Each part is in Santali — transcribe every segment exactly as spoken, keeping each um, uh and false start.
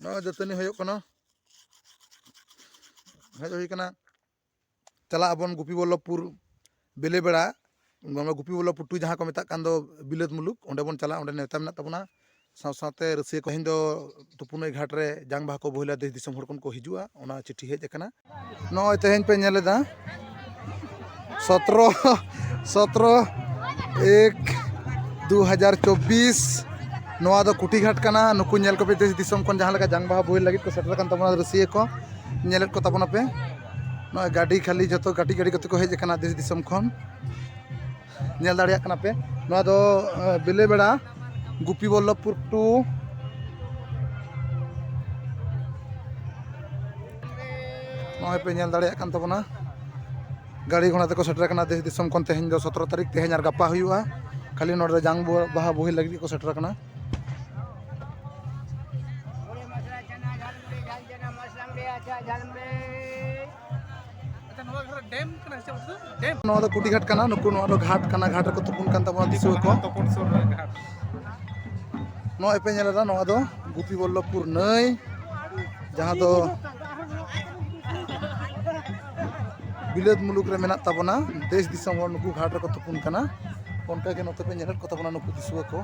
ᱱᱚᱜᱼᱚᱭ ᱫᱟᱹᱛᱟᱹᱱᱤ ᱦᱩᱭᱩᱜ ᱠᱟᱱᱟ, ᱦᱮᱡ ᱦᱩᱭ ᱠᱟᱱᱟ᱾ ᱪᱟᱞᱟᱜ ᱟᱵᱚᱱ ᱜᱩᱯᱤ ᱵᱚᱞᱞᱚᱵᱷᱯᱩᱨ ᱵᱮᱞᱮ ᱵᱮᱲᱟ, ᱚᱱᱟ ᱜᱩᱯᱤ ᱵᱚᱞᱞᱚᱵᱷᱯᱩᱨ ᱴᱩ ᱡᱟᱦᱟᱸ ᱠᱚ ᱢᱮᱛᱟᱜ ᱠᱟᱱ ᱫᱚ ᱵᱤᱞᱟᱹᱛ ᱢᱩᱞᱩᱠ, ᱚᱸᱰᱮ ᱵᱚᱱ ᱪᱟᱞᱟᱜᱼᱟ, ᱚᱸᱰᱮ ᱱᱮᱣᱛᱟ ᱢᱮᱱᱟᱜ ᱛᱟᱵᱚᱱᱟ᱾ ᱥᱟᱶ ᱥᱟᱶᱛᱮ ᱨᱟᱹᱥᱤᱭᱟᱹ ᱠᱚ ᱛᱮᱦᱮᱧ ᱫᱚ ᱛᱩᱯᱩᱱᱟᱹᱭ ᱜᱷᱟᱴ ᱨᱮ ᱡᱟᱝ ᱵᱟᱦᱟ ᱠᱚ ᱵᱳᱦᱮᱞᱟ, ᱫᱮᱥ ᱫᱤᱥᱚᱢ ᱦᱚᱲ ᱠᱷᱚᱱ ᱠᱚ ᱦᱤᱡᱩᱜᱼᱟ, ᱚᱱᱟ ᱪᱤᱴᱷᱤ ᱦᱮᱡ ᱟᱠᱟᱱᱟ᱾ ᱱᱚᱜᱼᱚᱭ ᱛᱮᱦᱮᱧ ᱯᱮ ᱧᱮᱞ ᱮᱫᱟ ᱥᱚᱛᱨᱚ, ᱥᱚᱛᱨᱚ ᱮᱠ ᱫᱩ ᱦᱟᱡᱟᱨ ᱪᱚᱵᱵᱤᱥ᱾ ᱱᱚᱣᱟ ᱫᱚ ᱠᱩᱴᱤ ᱜᱷᱟᱴ ᱠᱟᱱᱟ᱾ ᱱᱩᱠᱩ ᱧᱮᱞ ᱠᱚᱯᱮ, ᱫᱮᱥ ᱫᱤᱥᱚᱢ ᱠᱷᱚᱱ ᱡᱟᱦᱟᱸ ᱞᱮᱠᱟ ᱡᱟᱝ ᱵᱟᱦᱟ ᱵᱳᱦᱮᱞ ᱞᱟᱹᱜᱤᱫ ᱠᱚ ᱥᱮᱴᱮᱨ ᱟᱠᱟᱱ ᱛᱟᱵᱚᱱᱟ ᱨᱟᱹᱥᱤᱭᱟᱹ ᱠᱚ, ᱧᱮᱞᱮᱫ ᱠᱚ ᱛᱟᱵᱚᱱᱟᱯᱮ᱾ ᱱᱚᱜᱼᱚᱭ ᱜᱟᱹᱰᱤ ᱠᱷᱟᱹᱞᱤ, ᱡᱚᱛᱚ ᱠᱟᱹᱴᱤᱡ ᱜᱟᱹᱰᱤ ᱠᱚᱛᱮ ᱠᱚ ᱦᱮᱡ ᱟᱠᱟᱱᱟ ᱫᱮᱥ ᱫᱤᱥᱚᱢ ᱠᱷᱚᱱ᱾ ᱧᱮᱞ ᱫᱟᱲᱮᱭᱟᱜ ᱠᱟᱱᱟ ᱯᱮ, ᱱᱚᱣᱟ ᱫᱚ ᱵᱮᱞᱮ ᱵᱮᱲᱟ ᱜᱩᱯᱤ ᱵᱚᱞᱞᱚᱵᱷᱯᱩᱨ ᱴᱩ᱾ ᱱᱚᱜᱼᱚᱭ ᱯᱮ ᱧᱮᱞ ᱫᱟᱲᱮᱭᱟᱜ ᱠᱟᱱ ᱛᱟᱵᱚᱱᱟ, ᱜᱟᱹᱲᱤ ᱜᱷᱚᱲᱟ ᱛᱮᱠᱚ ᱥᱮᱴᱮᱨ ᱟᱠᱟᱱᱟ ᱫᱮᱥ ᱫᱤᱥᱚᱢ ᱠᱷᱚᱱ᱾ ᱛᱮᱦᱮᱧ ᱫᱚ ᱥᱚᱛᱨᱚ ᱛᱟᱹᱨᱤᱠᱷ, ᱛᱮᱦᱮᱧ ᱟᱨ ᱜᱟᱯᱟ ᱦᱩᱭᱩᱜᱼᱟ᱾ ᱠᱷᱟᱹᱞᱤ ᱱᱚᱰᱮ ᱫᱚ ᱡᱟᱝ ᱵᱚ-, ᱵᱟᱦᱟ ᱵᱳᱦᱮᱞ ᱞᱟᱹᱜᱤᱫ ᱜᱮᱠᱚ ᱥᱮᱴᱮᱨ ᱟᱠᱟᱱᱟ᱾ ᱟᱪᱪᱷᱟ, ᱱᱚᱣᱟ ᱜᱷᱟᱴ ᱰᱮᱢ ᱠᱟᱱᱟ ᱥᱮ ᱪᱮᱫ? ᱰᱮᱢ? ᱱᱚᱣᱟ ᱫᱚ ᱠᱩᱴᱤ ᱜᱷᱟᱴ ᱠᱟᱱᱟ, ᱱᱩᱠᱩ ᱱᱚᱣᱟ ᱫᱚ ᱜᱷᱟᱴ ᱠᱟᱱᱟ, ᱜᱷᱟᱴ ᱨᱮᱠᱚ ᱛᱩᱯᱩᱱ ᱠᱟᱱ ᱛᱟᱵᱚᱱᱟ ᱫᱤᱥᱩᱣᱟᱹ ᱠᱚ᱾ ᱛᱩᱯᱩᱱ ᱥᱩᱨ ᱨᱮ ᱜᱷᱟᱴ᱾ ᱱᱚᱜᱼᱚᱭ ᱯᱮ ᱧᱮᱞ ᱮᱫᱟ, ᱱᱚᱣᱟ ᱫᱚ ᱜᱩᱯᱤ ᱵᱚᱞᱞᱚᱵᱷᱯᱩᱨ ᱱᱟᱹᱭ, ᱡᱟᱦᱟᱸ ᱫᱚ ᱵᱤᱞᱟᱹᱛ ᱢᱩᱞᱩᱠ ᱨᱮ ᱢᱮᱱᱟᱜ ᱛᱟᱵᱚᱱᱟ᱾ ᱫᱮᱥ ᱫᱤᱥᱚᱢ ᱦᱚᱲ ᱱᱩᱠᱩ ᱜᱷᱟᱴ ᱨᱮᱠᱚ ᱛᱩᱯᱩᱱ ᱠᱟᱱᱟ᱾ ᱚᱱᱠᱟᱜᱮ ᱱᱚᱛᱮ ᱯᱮ ᱧᱮᱞᱮᱫ ᱠᱚ ᱛᱟᱵᱚᱱᱟ ᱱᱩᱠᱩ ᱫᱤᱥᱩᱣᱟᱹ ᱠᱚ᱾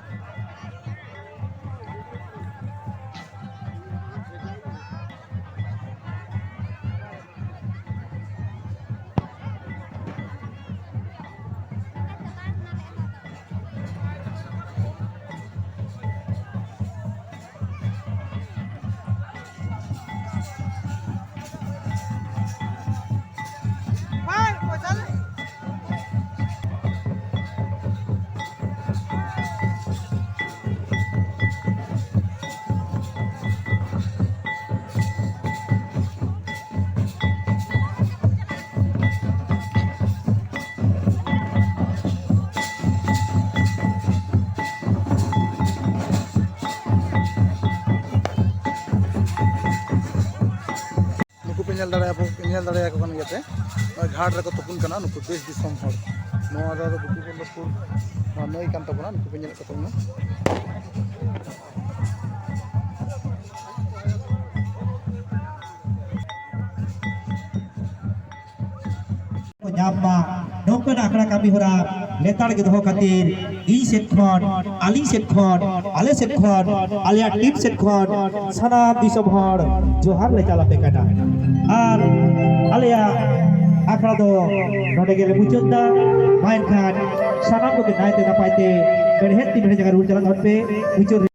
ᱱᱩᱠᱩ ᱯᱮ ᱧᱮᱞ ᱫᱟᱲᱮᱭᱟᱠᱚ, ᱧᱮᱞ ᱫᱟᱲᱮᱭᱟᱠᱚ ᱠᱟᱱ ᱜᱮᱭᱟ ᱯᱮ, ᱱᱚᱜᱼᱚᱭ ᱜᱷᱟᱴ ᱨᱮᱠᱚ ᱛᱩᱯᱩᱱ ᱠᱟᱱᱟ ᱱᱩᱠᱩ ᱫᱮᱥ ᱫᱤᱥᱚᱢ ᱦᱚᱲ᱾ ᱱᱚᱣᱟ ᱫᱚ ᱜᱩᱯᱤ ᱵᱚᱞᱞᱚᱵᱷᱯᱩᱨ ᱱᱚᱣᱟ ᱱᱟᱹᱭ ᱠᱟᱱ ᱛᱟᱵᱚᱱᱟ, ᱱᱩᱠᱩ ᱯᱮ ᱧᱮᱞᱮᱫ ᱠᱚ ᱛᱟᱵᱚᱱᱟ᱾ ᱧᱟᱢ ᱢᱟ, ᱱᱚᱝᱠᱟᱱ ᱟᱠᱷᱲᱟ ᱠᱟᱹᱢᱤ ᱦᱚᱨᱟ ᱞᱮᱛᱟᱲ ᱜᱮ ᱫᱚᱦᱚ ᱠᱷᱟᱹᱛᱤᱨ ᱤᱧ ᱥᱮᱫ ᱠᱷᱚᱱ, ᱟᱹᱞᱤᱧ ᱥᱮᱫ ᱠᱷᱚᱱ, ᱟᱞᱮ ᱥᱮᱫ ᱠᱷᱚᱱ, ᱟᱞᱮᱭᱟᱜ ᱴᱤᱢ ᱥᱮᱫ ᱠᱷᱚᱱ ᱥᱟᱱᱟᱢ ᱫᱤᱥᱚᱢ ᱦᱚᱲ ᱡᱚᱦᱟᱨ ᱞᱮ ᱪᱟᱞ ᱟᱯᱮ ᱠᱟᱱᱟ᱾ ᱟᱨ ᱟᱞᱮᱭᱟᱜ ᱟᱠᱷᱲᱟ ᱫᱚ ᱱᱚᱰᱮ ᱜᱮᱞᱮ ᱢᱩᱪᱟᱹᱫ ᱫᱟ᱾ ᱢᱟ ᱮᱱᱠᱷᱟᱱ ᱥᱟᱱᱟᱢ ᱠᱚᱜᱮ ᱱᱟᱭᱛᱮ ᱱᱟᱯᱟᱭ ᱛᱮ ᱢᱮᱲᱦᱮᱫ ᱛᱤ ᱢᱮᱲᱦᱮᱫ ᱡᱟᱸᱜᱟ ᱨᱩᱣᱟᱹᱲ ᱪᱟᱞᱟᱜ ᱛᱟᱵᱚᱱ ᱯᱮ᱾ ᱢᱩᱪᱟᱹᱫ ᱨᱮ